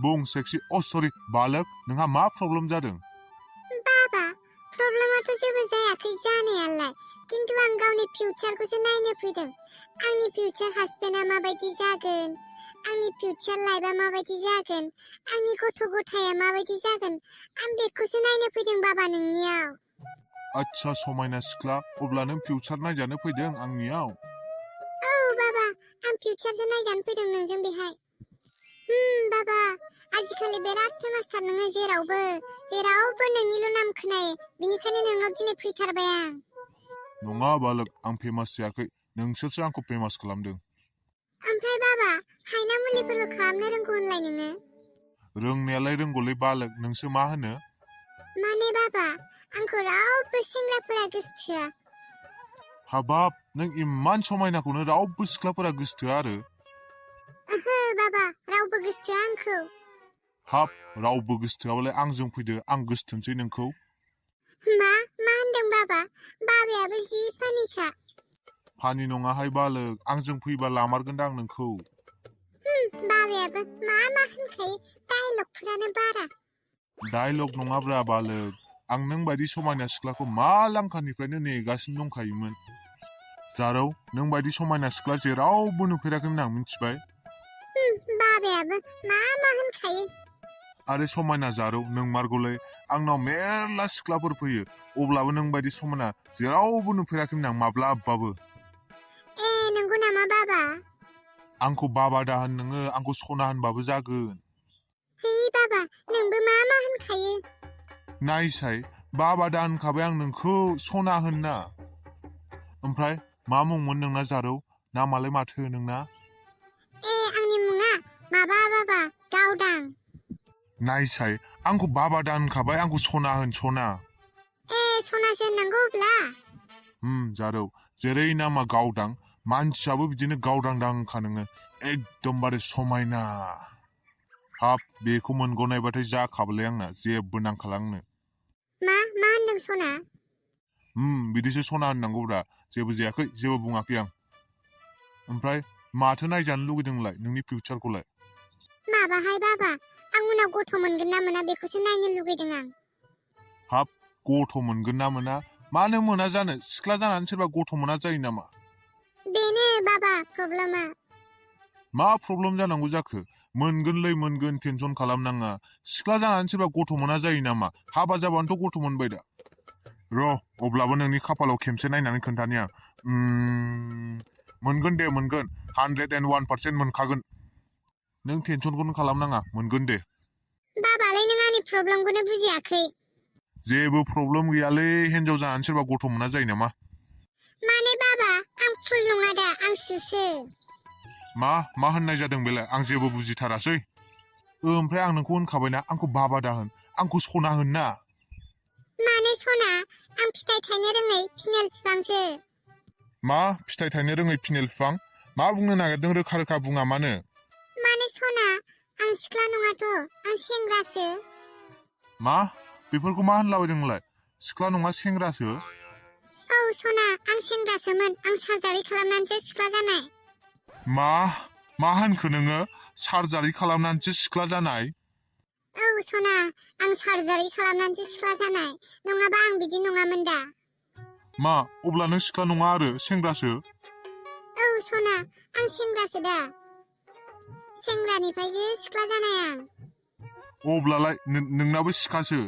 बुं सेक्सि सरि बालक नोंहा मा प्रब्लेम जादों? बाबा प्रब्लेमाथ' जेबो जायाखै जानायालाय किन्तु आं गावनि फिउचारखौसो नायनो फैदों आंनि फिउचार हासबेन्डआ माबायदि जागोन आंनि फिउचार लाइफआ माबायदि जागोन आंनि गथ' गथाया माबायदि जागोन आं बेखौसो नायनो फैदों बाबा नोंनियाव आच्छा समायना सिख्ला अब्ला नों फिउचार नायजानो फैदों आंनियाव औ बाबा आं फिउचारसो नायजानो फैदों नोंजों बेहाय बाबा आजिखालि बिराद फेमासथार नोङो जेरावबो नोंनिल' नाम खोनायो बिनिखायनो नोंनाव दिनै फैथारबाय आं नङा बालक आं फेमास जायाखै नोंसोरसो आंखौ फेमास खालामदों ओमफ्राय बाबा हायना मुलिफोरबो खालामनो रोंगौ होनलाय नोङो रोंनायालाय रोंगौलै बालक नोंसो मा होनो माने बाबा आंखौ रावबो सेंग्राफोरा गोसोथोआ हाबाब नों इमान समायनाखौनो रावबो सिख्लाफोरा गोसोथोआ आरो ओहो बाबा रावबो गोसोथोआ आंखौ हाब रावबो गोसोथोआबालाय आंजों फैदो आं गोसोथोनसै नोंखौ मा होनदों बाबा बाबायाबो जि फानिखा फानि नङाहाय बालक आंजों फैबा लामारगोनदां नोंखौ बाबायाबो मा होनखायो डायलगफोरानो बारा डायलग नङाब्रा बालक आं नों बायदि समायना सिख्लाखौ मा लांखानिफ्रायनो नेगासिनो दंखायोमोन जारौ नों बायदि समायना सिख्ला जेरावबो नुफेराखैमोन आं मिथिबाय बाबायाबो मा होनखायो आरो समायना जारौ नोंमारगौलै आंनाव मेरला सिख्लाफोर फैयो अब्लाबो नों बायदि समायना जेरावबो नुफेराखैमोन आं माब्लाबाबो ए नंगौ नामा बाबा आंखौ बाबा दा होन नोङो आंखौ सना होनबाबो जागोन हे बाबा नोंबो मा होनखायो नायसाय बाबा दा होनखाबाय आं नोंखौ सना होनना ओमफ्राय मा मुंमोन नोंना जारौ नामालाय माथो नोंना ए आंनि मुङा माबा बाबा गावदां नायसाय आंखौ बाबा दा होनखाबाय आंखौ सना होन सना ए सनासो होननांगौ अब्ला जारौ जेरै नामा गावदां मानसियाबो बिदिनो गावदांदांखा नोङो एकदमबारे समायना हाब बेखौ मोनग'नायबाथाय जाखाबायलै आंना जेबो नांखाला आंनो मा होनदों सना बिदिसो सना होननांगौब्रा जेबो जायाखै जेबो बुङाखै आं ओमफ्राय माथो नायजानो लुगैदोंलाय नोंनि फिउचारखौलाय माबाहाय बाबा आं उनाव गथ' मोनगोन ना मोना बेखौसो नायनो लुगैदों आं हाब गथ' मोनगोन ना मोना मानो मोना जानो सिख्ला जानानै सोरबा गथ' मोना जायो नामा बेनो बाबा प्रब्लेमा मा प्रब्लेम जानांगौ जाखो मोनगोनलै मोनगोन टेनसन खालामनाङा सिख्ला जानानै सोरबा गथ' मोना जायो नामा हाबा जाबानोथ' गथ' मोनबाय दा र' अब्लाबो नोंनि खाफालाव खेमसे नायनानै खोन्थानि आं मोनगोन दे मोनगोन 101% मोनखागोन नों टेनसनखौनो खालामनाङा मोनगोन दे बाबालाय नों आंनि प्रब्लेमखौनो बुजियाखै जेबो प्रब्लेम गैयालै हिन्जाव जानानै सोरबा गथ' मोना जायो नामा माने बाबा आं फुल नङा दा आं सुसो मा होननाय जादों बेलाय आं जेबो बुजिथारासै ओमफ्राय आं नोंखौ होनखाबायना आंखौ बाबा दा होन आंखौ सना होन ना माने सना आं फिथाइ थायनो रोङै फिनेल बिफांसो मा फिथाइ थायनो रोङै फिनेल बिफां मा बुंनो नागिरदों रोखा रोखा बुङा मानो माने सना आं सिख्ला नङाथ' आं सेंग्रासो मा बेफोरखौ मा होनलाबायदों नोंलाय सिख्ला नङा सेंग्रासो औ सना आं सेंग्रासोमोन आं सार्जारि खालामनानैसो सिख्ला जानाय मा होनखो नोङो सार्जारि खालामनानैसो सिख्ला जानाय औ सना आं सार्जारि खालामनानैसो सिख्ला जानाय नङाबा आं बिदि नङामोन दा मा अब्ला नों सिख्ला नङा आरो सेंग्रासो औ सना आं सेंग्रासो दा सेंग्रानिफ्रायसो सिख्ला जानाय आं अब्लालाय नोंनाबो सिखासो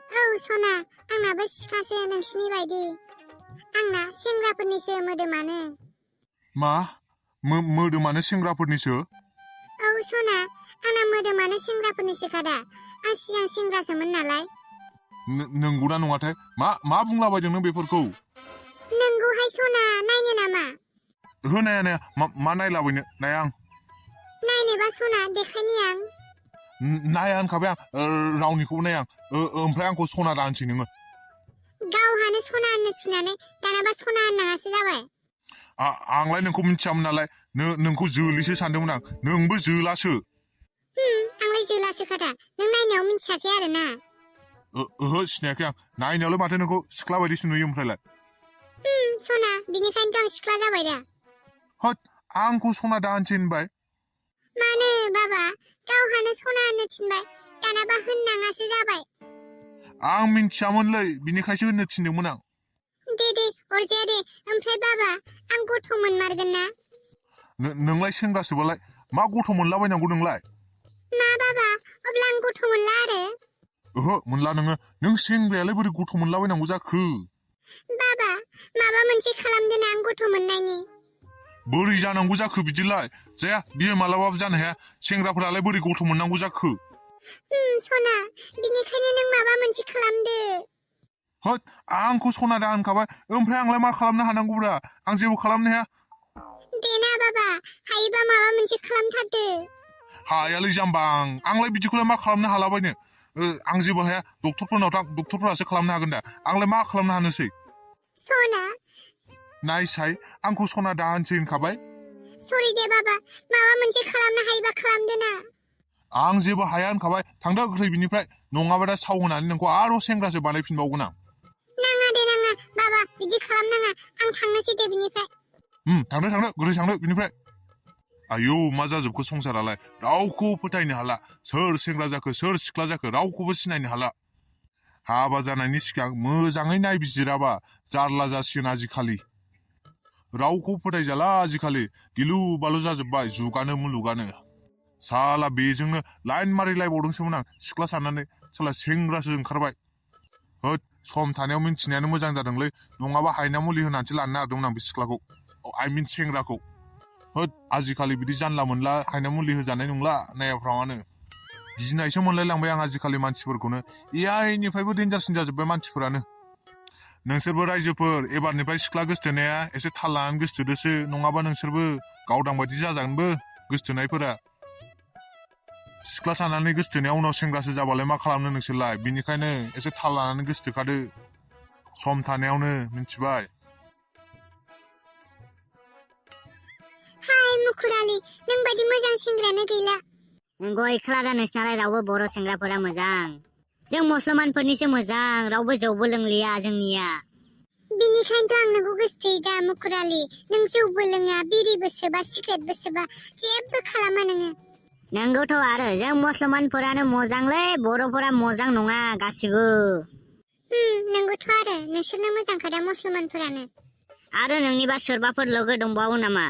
औ सना आंनाबो सिखासो नोंसिनि बायदि आंना सेंग्राफोरनिसो मोदोमानो मा मोदोमानो सेंग्राफोरनिसो औ सना आंना मोदोमानो सेंग्राफोरनिसो खादा आं सिगां सेंग्रासोमोन नालाय नंगौना नङाथाय मा बुंलाबायदों नों बेफोरखौ नंगौहाय सना नायनो नामा ओहो नाया मा नायलाबायनो नाया आं नायनोबा सना देखायनि आं नाया होनखाबाय आं रावनिखौबो नाया आं ओमफ्राय आंखौ सना दानसै नोङो गावहानो सना होननो थिनानै दानाबा सना होननाङासो जाबाय आंलाय नोंखौ मिथियामोन नालाय नोंखौ जोलैसो सानदोंमोन आं नोंबो जोलासो आंलाय जोलासो खादा नों नायनायाव मिथियाखै आरो ना ओहो सिनायाखै आं नायनायावलाय माथो नोंखौ सिख्ला बायदिसो नुयो ओमफ्रायलाय सना बिनिखायनोथ' आं सिख्ला जाबाय दा होद आंखौ सना दा होनसै होनबाय मानो बाबा गावहानो सना होननो थिनबाय दानाबा होननाङासो जाबाय आं मिन्थियामोनलै बिनिखायसो होननो थिनदोंमोन आं दे अरजाया दे ओमफ्राय बाबा आं गथ' मोनमारगोन ना नोंलाय सेंग्रासोबालाय मा गथ' मोनलाबायनांगौ नोंलाय मा बाबा अब्ला आं गथ' मोनला आरो ओहो मोनला नों सेंग्रायालाय बोरै गथ' मोनलाबायनांगौ जाखो बाबा माबा मोनसे खालामदो ना आं गथ' मोननायनि बोरै जानांगौ जाखो बिदिलाय जाया बियो मालाबाबो जानो हाया सेंग्राफोरालाय बोरै गथ' मोननांगौ जाखो सना बिनिखायनो नों माबा मोनसे खालामदो होद आंखौ सना दा होनखाबाय ओमफ्राय आंलाय मा खालामनो हानांगौब्रा आं जेबो खालामनो हाया दे ना बाबा हायोबा माबा मोनसे खालामथारदो हायालै जाम्बां आंलाय बिदिखौलाय मा खालामनो हालाबायनो आं जेबो हाया डक्टरफोरनाव थां डक्टरफोरासो खालामनो हागोन दा आंलाय मा खालामनो हानोसै सना नायसाय आंखौ सना दा होनसै होनखाबाय सरि दे बाबा माबा मोनसे खालामनो हायोबा खालामदो ना आं जेबो हाया होनखाबाय थांदो गोख्रै बिनिफ्राय नङाबा दा साव होनानै नोंखौ आरो सेंग्रासो बानायफिनबावगोन आं नाङा दे नाङा बाबा बिदि खालामनाङा आं थांनोसै दे बिनिफ्राय थांदो गोख्रै थांदो बिनिफ्राय आयौ मा जाजोबखो संसारालाय रावखौ फोथायनो हाला सोर सेंग्रा जाखो सोर सिख्ला जाखो रावखौबो सिनायनो हाला हाबा जानायनि सिगां मोजाङै नायबिजिराबा जारला जासिगोन आजिखालि रावखौ फोथायजाला आजिखालि गिलु बालु जाजोब्बाय जुगानो मुलुगानो साला बेजोंनो लाइन मारिलायबावदोंसोमोन आं सिख्ला साननानै साला सेंग्रासो ओंखारबाय होद सम थानायाव मिन्थिनायानो मोजां जादोंलै नङाबा हायना मुलि होनानैसो लानो नागिरदोंमोन आं बे सिख्लाखौ सेंग्राखौ होद आजिखालि बिदि जानला मोनला हायना मुलि होजानाय नंला नायाफ्रामानो गिनायसो मोनलायलांबाय आं आजिखालि मानसिफोरखौनो निफ्रायबो डेन्जारसिन जाजोब्बाय मानसिफोरानो नोंसोरबो रायजोफोर एबारनिफ्राय सिख्ला गोसथोनाया एसे थाल लानानै गोसथोदोसो नङाबा नोंसोरबो गावदां बायदि जाजागोनबो गोसथोनायफोरा सिख्ला सानानै गोसथोनाया उनाव सेंग्रासो जाबालाय मा खालामनो नोंसोरलाय बिनिखायनो एसे थाल लानानै गोसथोखादो सम थानायावनो मिन्थिबाय हाय मुखुरालि नों बायदि मोजां सेंग्रायानो गैला गय खालारा नोंसिनालाय रावबो बर' सेंग्राफोरा मोजां जों मुसलमानफोरनिसो मोजां रावबो जौबो लोंलिया जोंनिया बिनिखायनोथ' आं नोंखौ गोसथोयो दा मुखुरालि नों जौबो लोङा बिरिबो सोबा सिगारेटबो सोबा जेबो खालामा नोङो नंगौथ' आरो जों मुसलमानफोरानो मोजांलै बर'फोरा मोजां नङा गासिबो नंगौथ' आरो नोंसोरनो मोजांखादा मुसलमानफोरानो आरो नोंनिबा सोरबाफोर लोगो दंबावो नामा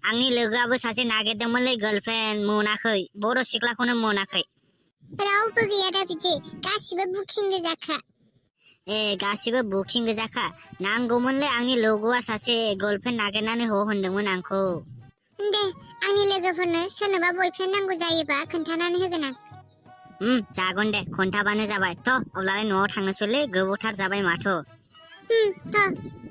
आंनि लोगोआबो सासे नागिरदोंमोनलै गार्लफ्रेन्ड मोनाखै बर' सिख्लाखौनो मोनाखै रावबो गैया दा बिदि गासिबो बुकिं गोजाखा गासिबो बुकिं गोजाखा नांगौमोनलै आंनि लोगोआ सासे गार्लफ्रेन्ड नागिरनानै होनदोंमोन आंखौ दे आंनि लोगोफोरनो सोरनोबा बयफ्रेन्ड नांगौ जायोबा खोन्थानानै होगोन आं जागोन दे खोन्थाबानो जाबाय थ' अब्लालाय न'आव थांनोसैलै गोबावथार जाबाय माथो थ'